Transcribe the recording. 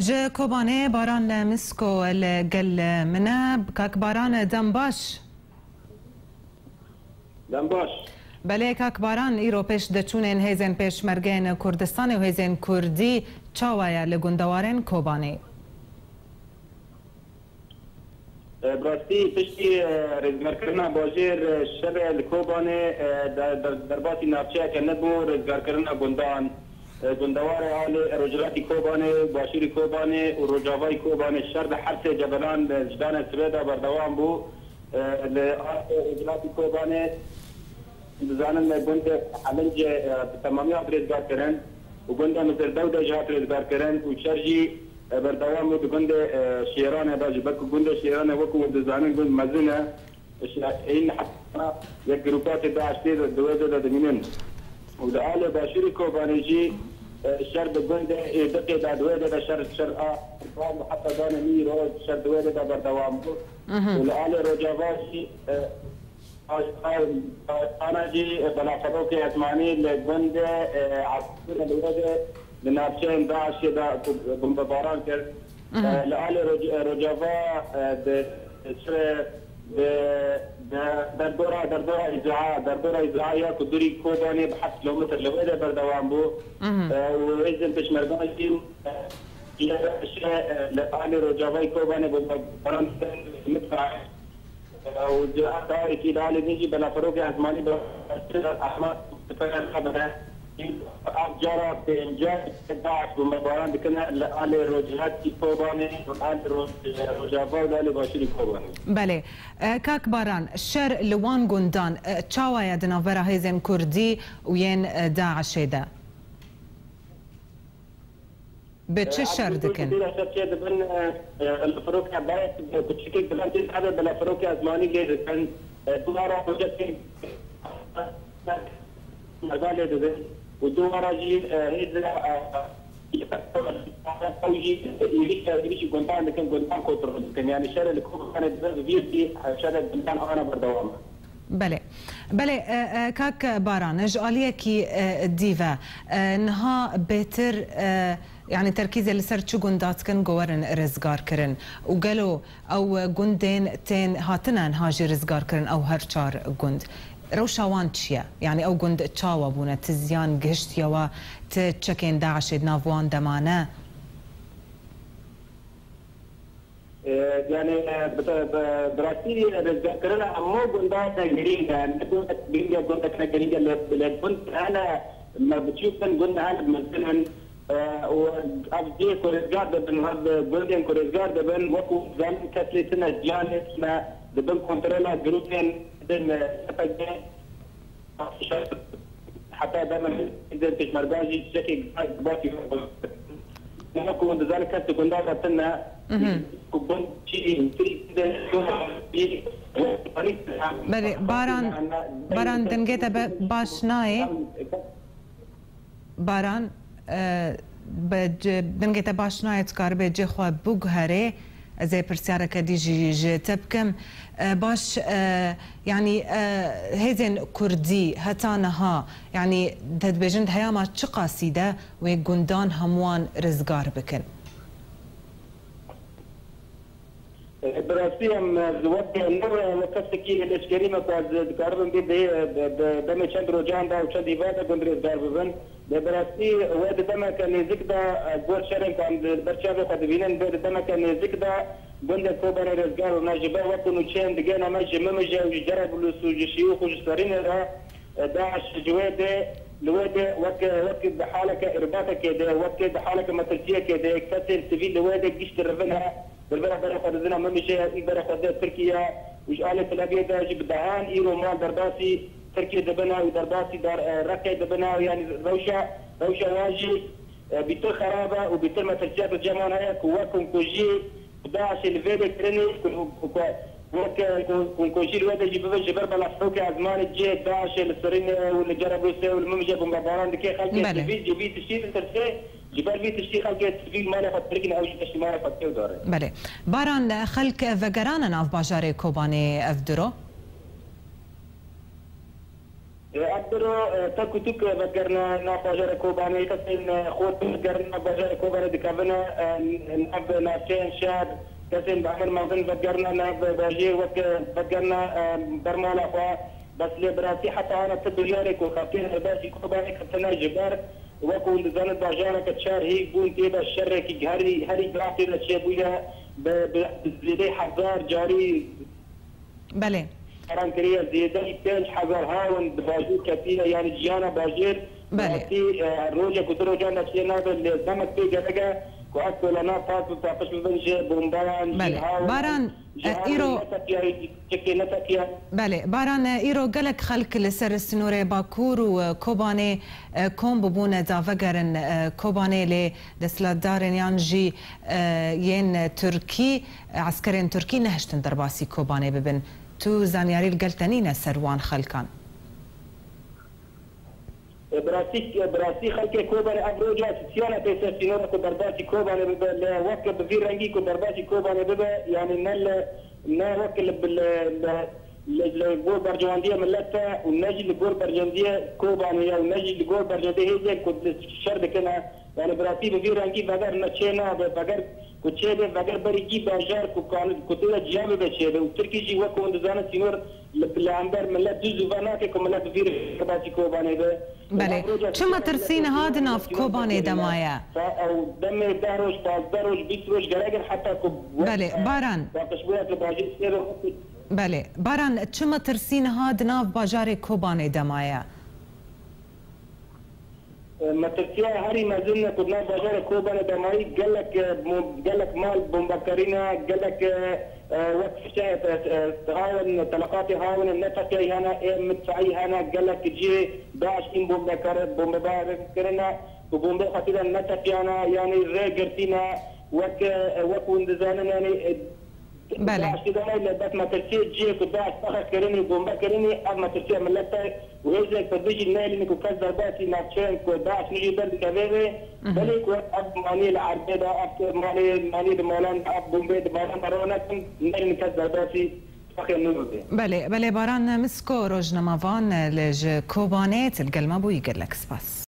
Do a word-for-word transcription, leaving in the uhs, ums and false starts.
Ji Kobanê Baran li Misko li gel min e. Kak Baran, dem baş. Dem baş. Belê, Kak Baran, îro pêş de çûnên hêzên Pêşmergeyên Kurdistanê û hêzên Kurdî çawa ye li gundewarên Kobanê? E, bi rastî piştî, e, rêzgarkirina bajêr, e, şerê li Kobanê, e, der-, der-, derbasî navçeyeke nebû, rêzgarkirina gundan, e, gundewarê alê rojhilatî Kobanê, başûrî Kobanê û rojavayî Kobanê şer di her sê cebelan, e, ji danê sibê de berdewam bû. E, li alê rojhilatî Kobanê, dizanin me gundê Helincê, e, bi temamî hat rêzgarkirin û gundê Mizirdew de jî hat rêzgarkirin û şer jî, e, berdewam bû di gundê, e, Şêranê de jî. Belku gundê Şêranê wekû hûn dizanin gund mezin e. Şe-, hîn heta yek grûpa tê DAIŞ tê di wê de dimînin. Û li alê başûrî Kobanê jî, e, şer di gundê Êdiqê de di wê de şer, şer a, heta danê nîro şer di wê de berdewam bû. Mhm. Û li alê Rojava jî, e, Ana jî belaferokê ezmanî li gundê, e, Asmînê li wê de li navçeyên DAIŞê de bombebaran kir. Mhm. E, li alê Roj-, Rojava, e, di, di, di derdora, derdora Îzaa, derdora Îzaa ya ku dûrî Kobanê bi heft kilometr li wê de berdewam bû. Mhm. E, û hêzên pêşmergan jî, e, li alê Rojavayê Kobanê bombebaran kirin. Û di alê din jî belaferokê ezmanî bi Ehmed Sifener Xebere, ev cara pêncem DAIŞ bombebaran dikine li alê rojhilatî Kobanê, li alê roj-, Rojava û li alê başûrî Kobanê. Belê. E, Kak Baran, şer li wan gundan, e, çawa ye di navbera hêzên Kurdî û yên, e, DAIŞê de? Bi çi şer dikin? Bira şer çê dibin, e, e, li firoke berek, kuçikek bilan tê dibe, bila firoke ezmanî lê dikin. E, dû ara rojekê merga lê dibin. Û dû ara jî, e, hêz, e, e, ew jî êrîş, êrîşî gundan dikin, gundan kontrol dikin. Yani şerê li Kobanê dibe, bi vî jî, e, şerê gundan ana berdewam e. Belê. Belê, e, e, kak Baran, ji aliyekî, e, dî ve, e, niha bêtir, e, yanî terkîzê li ser çi gunda dikin ku werin rizgarkirin? Û gelo ew gundên tên hatine niha jî rizgarkirin, ew her çar gund? Rewşa wan çi ye? Yanî ew gund çawa bûne? Ti ziyan gihiştiye we? Ti çekên DAIŞê di nav wan de mane? E, yani, e, bi, bi, bi rastî rêzgarkirina hemû gundan ne girîng e. Ne gundek girîng e, gundek ne girîng e, lê, lê gund hene me biçûk in, gund hene mezin in. E, û ev cihê ku rêzgar dibin, ev gundên ku rêzgar dibin, wekû zanin kes lê tune, ciyanê tune, di bin kontrola grûpên din, e, YPG. Heta dema hêzên pêşmergan jî tiştekê giran ji bo kî, dema ku hûn dizanin kes di gundan de tune, Mhm. ku gund çi, Belê, Baran, Baran, dengê te be-, baş nayê. Baran, e, be-, ci-, dengê te baş nayê, tu karibê cê xwe biguherê. Ez ê pirsyareke dî jî ji te bikim. E, baş, e, yanî, e, hêzên Kurdî heta niha, yanî, te dibêjin di heyama çi qasî de wê gundan hemûwan rizgar bikin? E, bi rastî em, e, wek, e, ne wek kesekî leşkerî me ku ez dikaribim bê, bê, e, bi, bi demê çend rojan de û çend hîvan de gund rêzdar bibin. Lê bi rastî wê di demeke nêzik de, e, gor şerên ku em di ber çavê xwe dibînin, wê di demeke nêzik de gundê Kobanê rêzgar bibin. Ji ber wek ku nûçeyên digê ne me ji Mimije û ji Cerablus û ji Şiyûx û ji Serînê re, e, DAIŞ ji wê dê, li wê dê wek, wek di haleke îrbatekê de, wek di haleke metirsiyekê de, kesên sivîl li wê dê giş dirivine, bi vê re berê xwe dizine Mimije, î berê xwe dide Tirkiye û ji alê Telebiyê de jî bi dehan îro mal derbasî Tirkiyê dibine û derbasî dar, e, Reqê dibine, yanî rewşa, rewşa wan jî, e, bîtir xerab e û bîtir metirsiyek li cem wan heye ku wek hûn ku jî DAIŞê li vê dê kirinê ku, ku, ku, wek, e, ku, ku, ku jî li wê de jî bibin ji ber belaferokê ezmanê cihê DAIŞê li Sirînê û li Cerablûsê û li Mimijê bombebaran dike, xelkê Belê. sivîl ji vî tiştî ditirse, ji ber vî tiştî xelkê sivîl malê xwe ditirkîne, ew jî deştî malê xwe têw dare. Belê. Baran, xelk vegerane nav bajarê Kobanê ev diro? E, ev Îro, e, tek û tuk vegerine nav bajarê Kobanê, kesên, e, xort vegerine nav bajarê Kobanê dikevine, e, nav navçeyên şer, kesên bi emir mezin vegerine nav bajêr wek, e, vegerine, e, ber mala xwe. Bes lê bi rastî heta ana ti biryarê ku xelkê derbasî Kobanê ketine ji ber, wek hûn dizanin bajareke çar hîv bûn tê de şerekî herî, herî giran tê de çêbûye, bi, bi zêdeyî hezar carî Belê. Qeran kiriye, zêdeyî pênc hezar hawin di bajêr ketiye, yanî jiyana bajêr, Belê. Rastî, e, rojek û du rojan de çê nabe, lê demek pê gerek e ku ev kolanan pak bi paqij bibin ji bombeyan, ji Belê. Hawin, Baran, ji e, hawin îro neteqiya, çikê neteqiya. Belê. Baran, e, îro gelek xelk li ser sînorê Bakur û, e, Kobanê, e, kom bibûne da vegerin, e, Kobanê, lê desthilatdarên yan jî, e, yên Tirkî, e, eskerên Tirkî nehiştin derbasî Kobanê bibin. Tu zanyarî li gel te nîne ser wan xelkan? E, bi rastî, bi rastî xelkê Kobanê ev roja sisiyane pê ser sînora ku derbasî Kobanê bibe, lê weke bi vî rengî ku derbasî Kobanê bibe, yanî ne li, ne weke li, li, li, li, li gor berjewendiya millet e û ne jî li gor berjewendiya Kobanê ye û ne jî li gor berjewendiyê hêzên ku li şer dikine. Yanî bi rastî bi vî rengî veger ne çê nabe, veger ku çêbe, veger berî gî bajar ku kan-, ku tê de ciya bibe çêbe û Tirkî jî wek hûn dizanin sînor li, li hember millet dû zûve nake ku millet bi vî rengî derbasî Kobanê be. Belê. Ev roja Çi sisiyane metirsî millet niha di nav Kobanê de maye? Ew demê deh roj, pazdeh roj, bîst roj gerek in heta ku wek, Belê, e, Baran. paqijbûyek li bajêr çêbe. Belê. Baran, çi metirsî niha di nav bajarê Kobanê de maye? Metirsiya herî mezin ku di nav bajarê Kobanê de mayî gelek, e, mo-, gelek mal bombekirin e, gelek, e, e, wek fişe, e, e, hawin, teleqatê hawin neteqiyayî hene, ê midfaî hene, gelek cihê DAIŞ în bombekar-, bombebar kirine ku bombê xwe tê de neteqiyane, yanî rê girtîne, wek, e, wek hûn dizanin, yanî, e, Belê. DAIŞ tê de mayî, lê bes metirsiyê cihê ku DAIŞ texe kirinî, bombe kirinî, ev metirsiya millet e û hêzên Kurdî jî nehêlînin ku kes derbasî navçeyên ku DAIŞ nijî ber dikeve vê, Mhm. belê ku ev maniyê li erdê de, ev malê, maniyê di malan de, ev bombeyê di malan de rû nekin, nehêlînin kes derbasî texê nû bibe. Belê, belê Baran Misko, rojnamevan li ji Kobanê, tu li gel me bûyî, gelek spas.